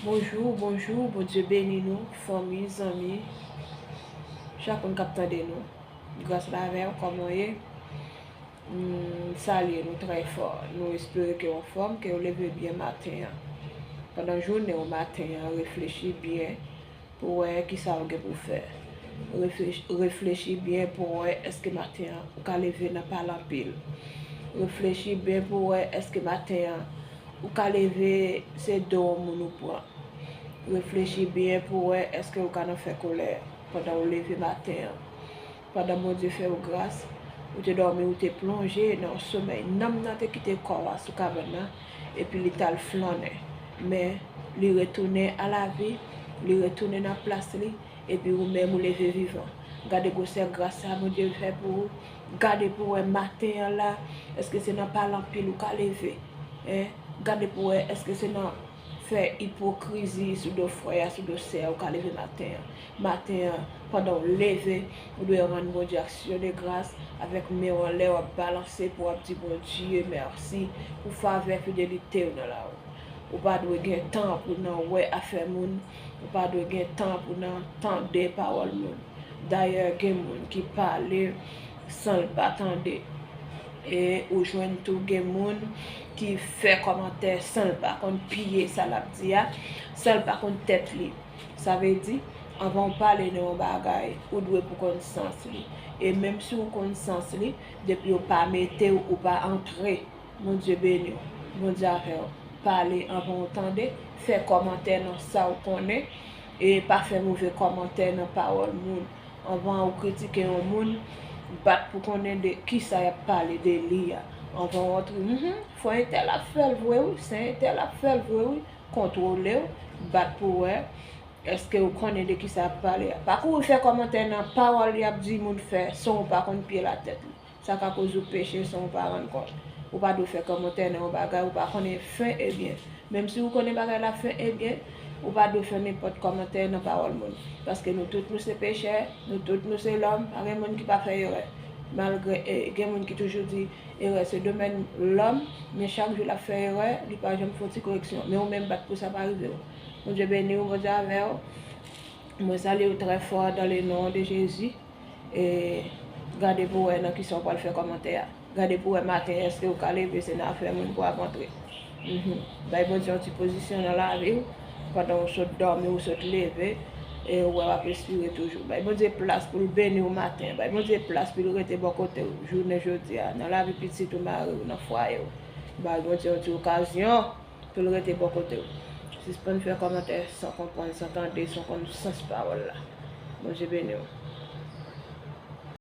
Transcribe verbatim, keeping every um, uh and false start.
Bonjou, bonjou, Bondye beni nou, fanmi, zanmi, chak moun k ap tande nou. Gras la avè w, kòman w ye? M salye nou trè fò. Nou espere ke w anfòm, ke w leve byen maten an. Pandan jounen w maten an, reflechi byen pou w wè kisa w gen pou w fè. Reflechi, reflechi byen pou w wè èske maten an ou ka leve nan pale anpil. Reflechi byen pou w wè èske maten an ou ka leve se do yon moun ou pran. Reflechi byen pou w wè èske ou ka nan fè kòlè pandan w leve maten an. Pandan Bondye fè w gras, ou te dòmi, ou te plonje nan yon somèy. Nanm nan te kite kò a sou kabann nan, epi li t al flannen. Men, li retounen a lavi, li retounen nan plas li, epi ou menm ou leve vivan. Gade gwosè gras sa Bondye fè pou ou. Gade pou w wè maten an la, èske se nan pale anpil ou ka leve? Hein? Gade pou w wè èske se nan fè ipokrizi sou do frè a, sou do sè a, ou ka leve maten an. Maten an, pandan w leve, ou dwe rann Bondye aksyon de gras avèk men w anlè, w ap balanse pou w ap di Bondye mèsi pou favè fidelite w nan lavi w. Ou pa dwe gen tan pou nan wè afè moun, ou pa dwe gen tan pou nan tande pawòl moun. Dayè, gen moun ki pale san l pa tande. E ou jwenn tou gen moun ki fè kòmantè san l pa konn piye sa l ap di a, san l pa konn tèt li. Sa vle di, anvan w pale nan yon bagay, ou dwe pou konn sans li. E menm si w konn sans li, depi yo pa mete w, ou pa antre. Bondye beni w. Bondye avè w. Pale anvan w tande. Fè kòmantè nan sa w konnen. E pa fè move kòmantè nan pawòl moun. Anvan ou kritike yon moun, bat pou konnen de kisa y ap pale de li a. Anvan w antre, "Hm, fò entèl ap fè l vre wi, se entèl ap fè l vre wi." Kontwole w, bat pou w wè èske ou konnen de kisa y ap pale a. Pa kouri fè kòmantè nan pawòl y ap di moun fè san w pa konn pye latèt li. Sa ka koz ou peche san w pa rann kont. Ou pa dwe fè kòmantè nan yon bagay ou pa konnen fen e byen. Menm si ou konnen bagay la fen e byen, ou pa dwe fè nenpòt kòmantè nan pawòl moun. Paske nou tout nou se pechè, nou tout nou se lòm, pa gen moun ki pa fè erè. Malgre, e, gen moun ki toujou di erè se domèn lòm, men chak jou l ap fè erè, li pa janm fè yon ti koreksyon. Men ou menm bat pou sa pa rive w. Bondye beni w, Bondye avè w. Mwen salye w trè fò dans le nom de Jésus. E gade pou wè nan kisa w pral fè kòmantè a. Gade pou wè maten èske ou ka leve, se nan afè moun pou w ap antre. Mhm. Bay Bondye yon ti pozisyon nan lavi w, pandan w sot dòmi, w sot leve, e w wè w ap respire toujou. Bay Bondye plas pou l beni w maten. Bay Bondye plas pou l rete bò kote w jounen jodi a, nan lavi pitit ou, mari w, nan fwaye w. Bay Bondye yon ti okazyon pou l rete bò kote w. Sispann fè kòmantè san konprann, san tande, san konn sans pawòl la. Bondye beni w.